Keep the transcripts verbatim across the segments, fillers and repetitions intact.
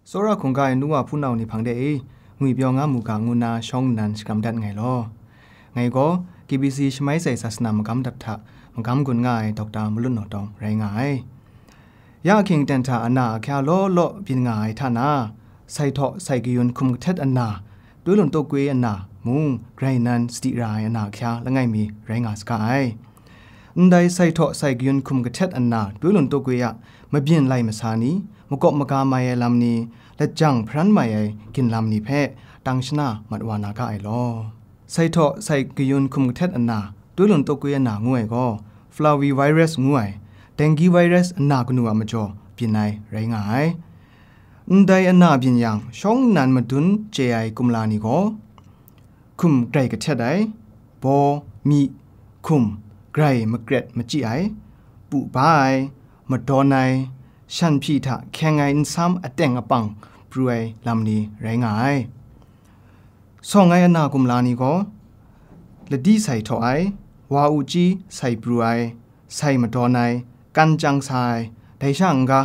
Tsawra hkungga ai nu wa hpunau ni hpang de e, ngwipyaw nga mu ga ngu nna shawng nnan shakram dat nngai law. Ngai gaw K B C Shamai Sai Sasana Magam Dap hta magam gun nga ai Dokta Malun Naw Tawng rai nga ai. Ya ahkying aten hta ana ahkya law law byin nga ai hta na, sai htaw sai kayun hkum kahtet ana, tawlun tawkwe ana mung grai nnan sadi ra ai ana ahkya langai mi rai nga saga ai. Ndai sai htaw sai kayun hkum kahtet ana tawlun tawkwe a mabyin lai masa ni, makawp maga mai ai lam ni, lajang hparan mai ai ginlam ni hpe tang shana mat wa na ga ai law. Sai htaw sai kayun hkum kahtet ana, tawlun tawkwe ana ngu ai gaw, flavivirus ngu ai, dengue virus ana kanu a majaw byin ai rai nga ai. Ndai ana byin yang, shawng nnan madun chye ai kumla ni gaw, hkum grai kahtet ai, baw, myi, hkum, grai makret machyi ai, pu ba ai, madawn ai, shan hpyi hta hkyeng ai nsam ateng apang pru ai lam ni rai nga ai. Sawng ai ana kumla ni gaw, ladi sai htaw ai, wa uji sai pru ai, sai madawn ai, kan chyang sa ai, dai sha n-ga,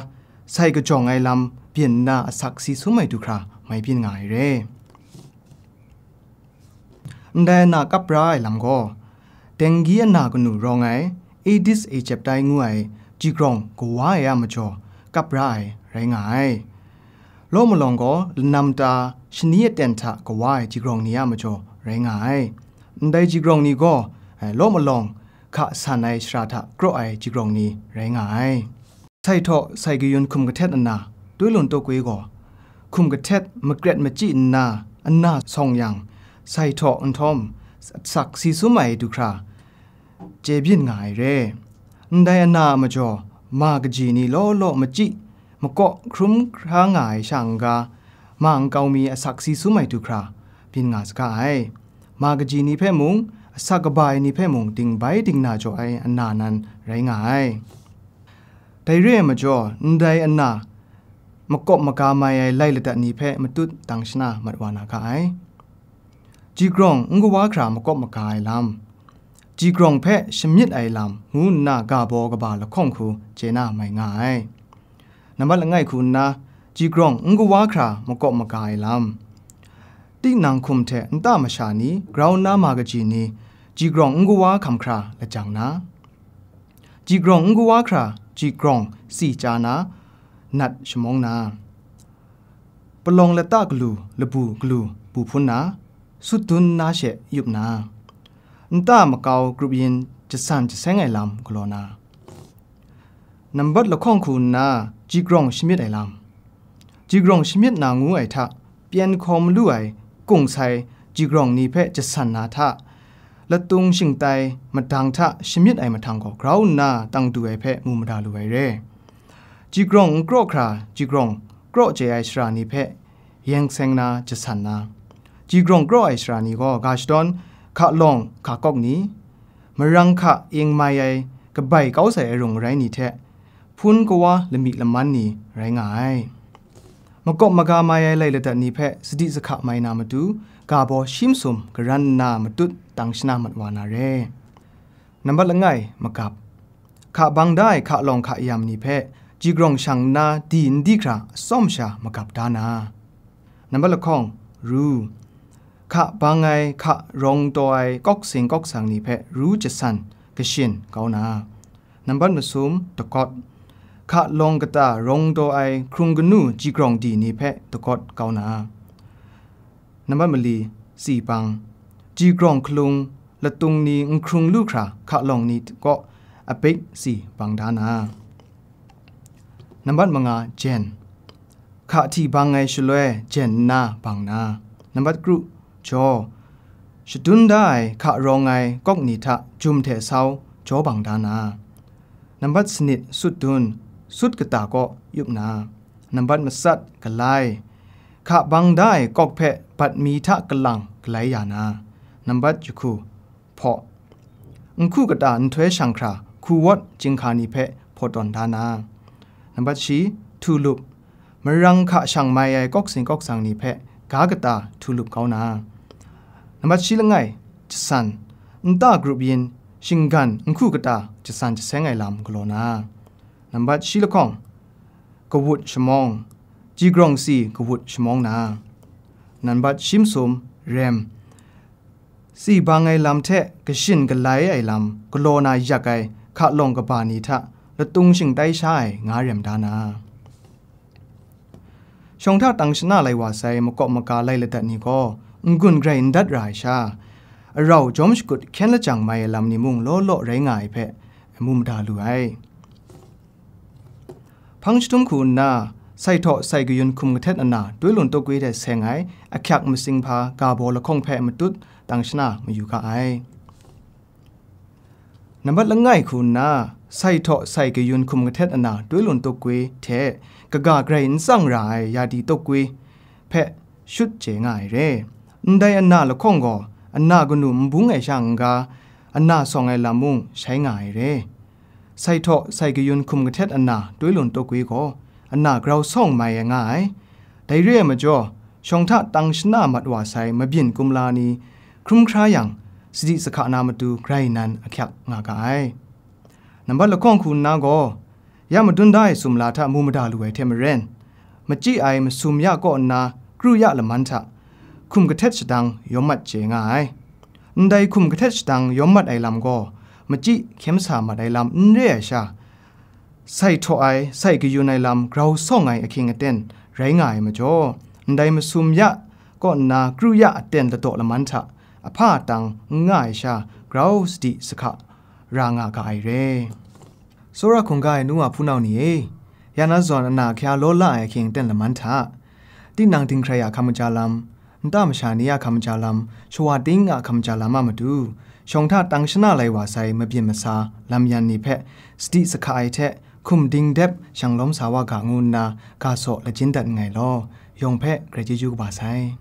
sai kajawng ai lam byin nna asak si sum ai du hkra mai byin nga ai re. Ndai ana kap ra ai lam gaw, dengue ana kanu rawng ai, Aedes aegypti ngu ai jigrawng kawa ai a majaw kap ra ai rai nga ai. Law malawng gaw lanam ta shani aten hta kawa ai jigrawng ni a majaw rai nga ai. Ndai jigrawng ni gaw, eh, law malawng hka san ai shara hta kraw ai jigrawng ni rai nga ai. Sai htaw sai kayun hkum kahtet ana, tawlun tawkwe gaw, hkum kahtet makret machyi nna, ana sawng yang, sai htaw nhtawm, asak si sum ai du hkra, chye byin nga ai re. Ndai ana a majaw, ma kaji ni law law machyi, makaw hkrum hkra nga ai sha n-ga, ma nkau mi asak si sum ai du hkra, byin nga saga ai. Ma kaji ni hpe mung, asak kaba ai ni hpe mung, dingbai dingna jaw ai ana nan rai nga ai. Dai re ai majaw, ndai ana makawp maga mai ai lai ladat ni hpe matut tang shana mat wa na ga ai. Jigrawng n kawa hkra makawp maga ai lam, jigrawng hpe shamyit ai lam ngu nna ga baw kaba lahkawng hku chye na mai nga ai. Nambat langai hku nna, jigrawng n kawa hkra makawp maga ai lam, tinang hkum hte nta masha ni, grau nna ma kaji ni, jigrawng n kawa hkam hkra lajang na, jigrawng n kawa hkra jigrawng si chya na, nat shamawng na, palawng lata galu, labu galu bu hpun na, sut dun na she yup na, nta makau grup yin jasan jaseng ai lam galaw na, nambat lahkawng hku nna jigrawng shamyit ai lam. Jigrawng shamyit na ngu ai hta, pyen hkaw malu ai kung sai jigrawng ni hpe jasan na hta, latung shingtai madang hta shamyit ai mahtang gaw grau nna tang du ai hpe mu mada lu ai re. Jigrawng n kraw hkra, jigrawng kraw chye ai shara ni hpe yeng seng na jasan na, jigrawng kraw ai shara ni gaw ga shadawn, hka lawng, hka kawk ni, marang hka ing mai ai kabai kau sai arung arai ni hte, hpun kawa lami laman ni rai nga ai. Makawp maga mai ai lai ladat ni hpe sadi sahka mai na matu, ga baw shi masum garan nna matut tang shana mat wa na re. Nambat langai, magap. Hka bang da ai hka lawng hka yam ni hpe, jigrawng shang nna di n di hkra atsawm sha magap da na. Nambat lahkawng, ru. Hka bang ai hka rawng taw ai kawk sing kawk sang ni hpe ru jasan kashin kau na. Nambat masum, dakawt. Hka lawng kata rawng taw ai hkrung kanu jigrawng di ni hpe dakawt kau na. Nambat mali, si bang. Jigrawng hkalung latung ni n hkrung lu hkra hka lawng ni kaw abik si bang da na. Nambat manga, jen. Hka hti bang ai shaloi jen nna bang na. Nambat kru, jaw. Shadun da ai hka rawng ai kawk ni hta jum hte sau jaw bang da na. Nambat sanit, sut dun. Sut kata kaw yup na. Nambat matsat, galai. Hka bang da ai kawk hpe bat mi hta kalang galai ya na. Nambat jahku, hpaw. Nhku kata nhtoi shang hkra hku wawt chyinghka ni hpe hpaw tawn da na. Nambat shi, htu lup. Marang hka shang mai ai kawk sing kawk sang ni hpe ga kata htu lup kau na. Nambat shi langai, jasan. Nta grup yin, shinggan nhku kata jasan jaseng ai lam galaw na. Nambat shi lahkawng, kawut shamawng. Ji grawng si kawut shamawng na, nambat shi masum rem, si bang ai lam hte kashin galai ai lam galaw na yak ai hka lawng kaba ni hta latung shingtai sha ai nga rem da na. Shawng hta tang shana lai wa sai makawp maga lai ladat ni gaw n-gun grai n dat ra ai sha, arau jawm shakut hkyen lajang mai ai lam ni mung law law rai nga ai hpe mu mada lu ai. Hpang jahtum hku nna, sai htaw sai kayun hkum kahtet ana, twi lun tawkwi hte seng ai ahkyak masing hpa ga baw lahkawng hpe matut tang shana mayu ga ai. Nambat langai hku nna, sai htaw sai kayun hkum kahtet ana, twi lun tawkwi hte kaga grai n tsang ra ai yadi tawkwi hpe shut chye nga ai re. Ndai ana lahkawng gaw, ana kanu n bung ai sha n-ga, ana sawng ai lam mung shai nga ai re. Sai htaw sai kayun hkum kahtet ana, twi lun tawkwi gaw, ana grau sawng mai ai nga ai. Dai re ai majaw, shawng hta tang shana mat wa sai mabyin kumla ni hkrum hkra yang, sadi sahka na matu grai nan ahkyak nga ga ai. Nambat lahkawng hku nna gaw, ya madun da ai sumla hta mu mada lu ai hte maren, machyi ai masum ya kaw nna kru ya laman hta hkum kahtet shadang yawm mat chye nga ai. Ndai hkum kahtet shadang yawm mat ai lam gaw, machyi hkyen sa mat ai lam n re ai sha, sai htaw ai, sai kayun ai lam grau sawng ai ahkying aten rai nga ai majaw, ndai masum ya kaw nna kru ya aten ladaw laman hta ahpa atang n nga ai sha, grau sadi sahka ra nga ga ai re. Tsawra hkungga ai nu wa hpunau ni e, ya na zawn ana ahkya law la ai ahkying aten laman hta, tinang dinghkrai a hkam kaja lam, nta masha ni a hkam kaja lam, shawa ting a hkam kaja lam a matu, shawng hta tang shana lai wa sai mabyin masa lam yan ni hpe sadi sahka ai hte hkum ding dep shanglawm sa wa ga ngu nna ga saw lajin dat nngai law, yawng hpe grai chyeju kaba sai.